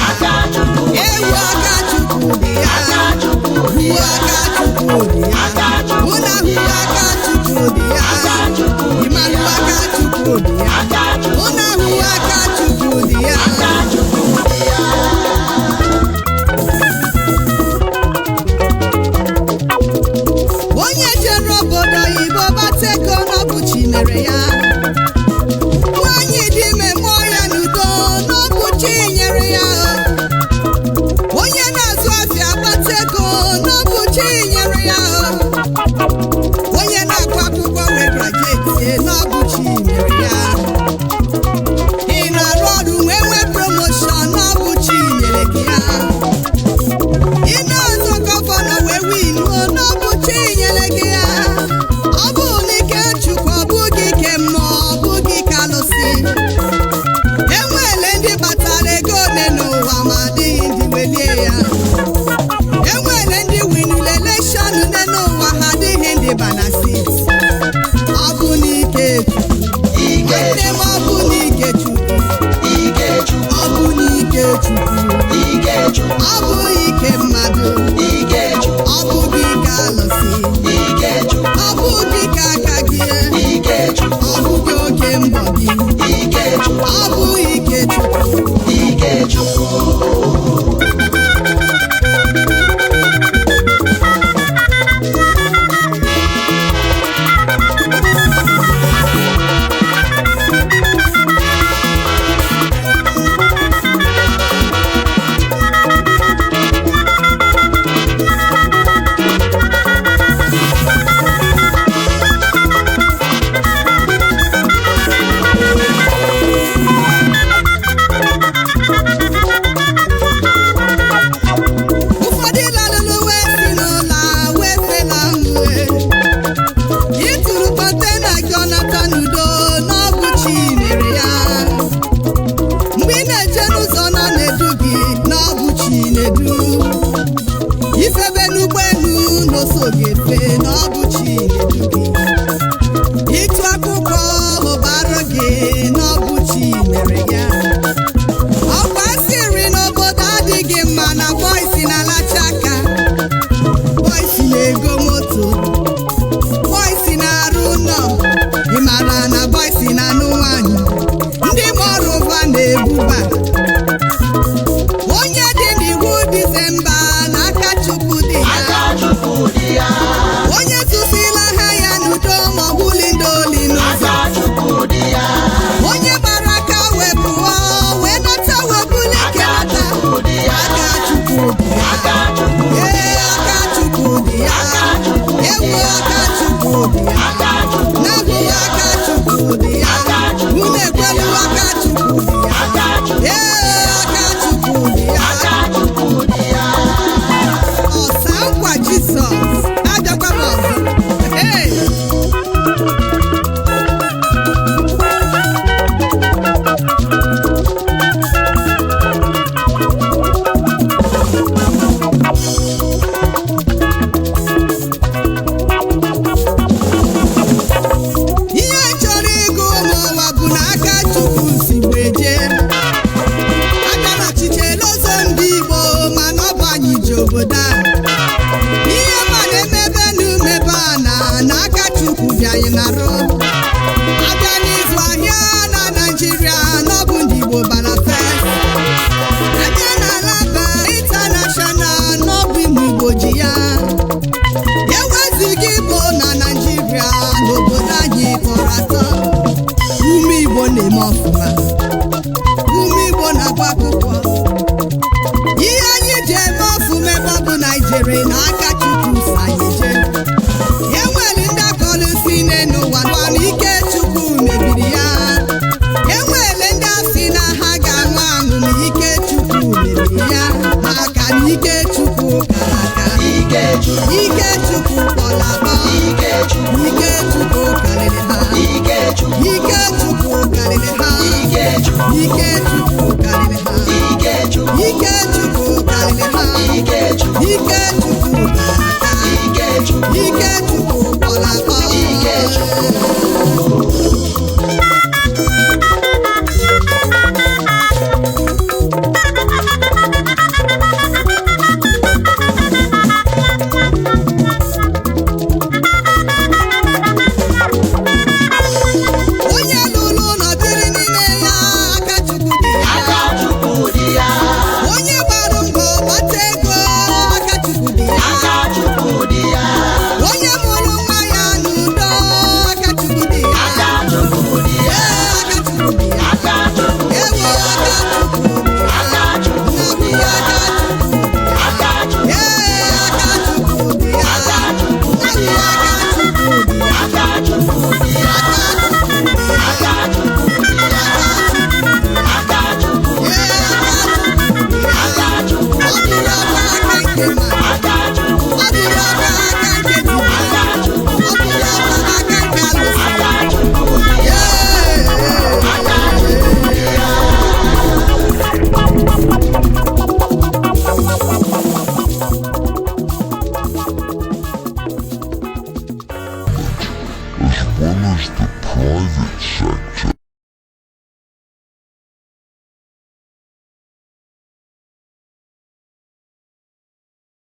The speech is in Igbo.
Aka Chukwu dị Ewu ya. aka Chukwu dị ya. Aka Chukwu dị Hụ ya. aka Chukwu dị ya. Aka Chukwu Hụ na dị hụ ya. aka Chukwu dị ya. Aka Chukwu dị Ịmalụ ya. aka Chukwu dị ya. Aka Hụ Chukwu na hụ dị ya. aka Chukwu dị ya. Aka Chukwu dị ya. Onye jere obodo oyibo bata ego n'ọbụ chi mere ya. Nwaanyị dị ime mụọ ya n'udo n'ọbụ chi nyere ya. Onye na-azụ afịa bata ego n'ọbụ chi nyere ya. Onye na-agụ akwụkwọ wee grajuetie n'ọbụ chi mere ya. Ị na-arụ ọrụ wee nwee promoshọn n'ọbụ chi nyere gị ya. Ị na-azọ gọvanọ wee winuo n'ọbụ chi nyere gị ya. Ọ bụ n'ike Chukwu, ọ bụghị ike mmụọ, ọ bụghị ike alụsị. Enwele ndị kpatara ego ole n'ụwa ma adịghị ndị welie ya. Enwele ndị winule elekshọn nne n'ụwa ha adịghị ndị bana sit. Ọ bụ n'ike Chukwu. Ike Nwanne m, ọ bụ n'ike Chukwu. Ike Chukwu. Ọ bụ n'ike Chukwu. Ike Chukwu. Ọ bụghị ike mmadụ. Ike Chukwu. Ọ bụghị ike alụsị. Ike Chukwu. Ọ bụghị ike aka gị. Ike Chukwu. Ọ bụghị oke mbọ gị. Ike Chukwu. Ọ bụghị ike Chukwu. Ike Chukwu. Ụfọdụ lalụlụ wee si n'ụlọ wee fela nwe. Ịtụrụ kọntena gị ọ nata n'udo n'ọbụ chi mere ya. Mgbe ị na-eje n'ụzọ nọ na-edu gị n'ọbụ chi na-edu. Ifebe n'ụgbọelu n'oso ga-efe n'ọbụ chi na-edu gị. Ịtụ akwụkwọ ụbara gị n'ọbụ chi mere ya. Ọkwa sịrị n'obodo adịghị mma na bọịsị na-alacha aka. Bọịsị na-ego moto. Bọịsị na-arụ ụlọ. Ị mara na bọịsị na-anụ nwaanyị. Ndị mọrụ ụva na-ebuba. Onye dị n'iwu Disemba n'aka Chukwu dị ya. Aka Chukwu dị ya. Onye tụsila ha ya n'udo ma ọ bụli ndị oli n'ụzọ. Aka Chukwu dị ya. Onye gbara aka wee pụọ wee nata wee bulie Aka kenata. Chukwu dị ya. Aka Chukwu dị ya. Aka Chukwu dị Ee, ya. aka Chukwu dị ya. Aka Chukwu dị Ewu ya. aka Chukwu dị ya. Aka Chukwu N'abụ dị ya. aka Chukwu dị ya. Aka Chukwu Unu dị ekwelu ya. aka Chukwu dị ya. Aka Chukwu Ee, aka Chukwu dị ya. Aka Chukwu dị ya. Ọsa nkwa Jizọs abịakwa m ọzọ. Hey! Ihe chọrọ ịgụ ụmụ ụwa bụ na aka Chukwu si wee jee. Aka na ọchịchị elozo ndị Igbo mana ọ bụ anyị ji obodo a. Ihe ma na-emebe n'umebe a na n'aka Chukwu dị anyị narụ. Abịa n'ịzụ ahịa na Naịjirịa n'ọbụ ndị Igbo bara fes. Abịa na Alaba intanashọnal n'ọbụ ụmụ Igbo ji ya. Eweziga Igbo na Naịjirịa n'obodo anyị tọrọ atọ. Ume Igbo na-eme ọfụma. Ume Igbo na-agba akwụkwọ. Ihe anyị ji eme ọfụma ebe ọ bụ Naịjirịa na aka Chukwu so anyị jee. Enwere ndị akọlụ si n'elu ụwa mana ike Chukwu mebiri ya. Enwere ndị asị na ha ga-anwụ anwụ na ike Chukwu mebiri ya. Maka na ike Chukwu kara aka. Ike Chukwu. Ike Chukwu kpọrọ akpọ. Ike Chukwu. Ike Chukwu karịrị ha. Ike Chukwu. Ike Chukwu karịrị ha. Ike Chukwu. Ike Chukwu karịrị ha. Ike Chukwu. Ike Chukwu karịrị ha. Ike Chukwu. Ike Chukwu karịrị ha. nke mmadụ. Ọ bụrụ ọkwa aka nke dibịa. Ọ bụrụ ọkwa aka nke alụsị. As well as the private sector.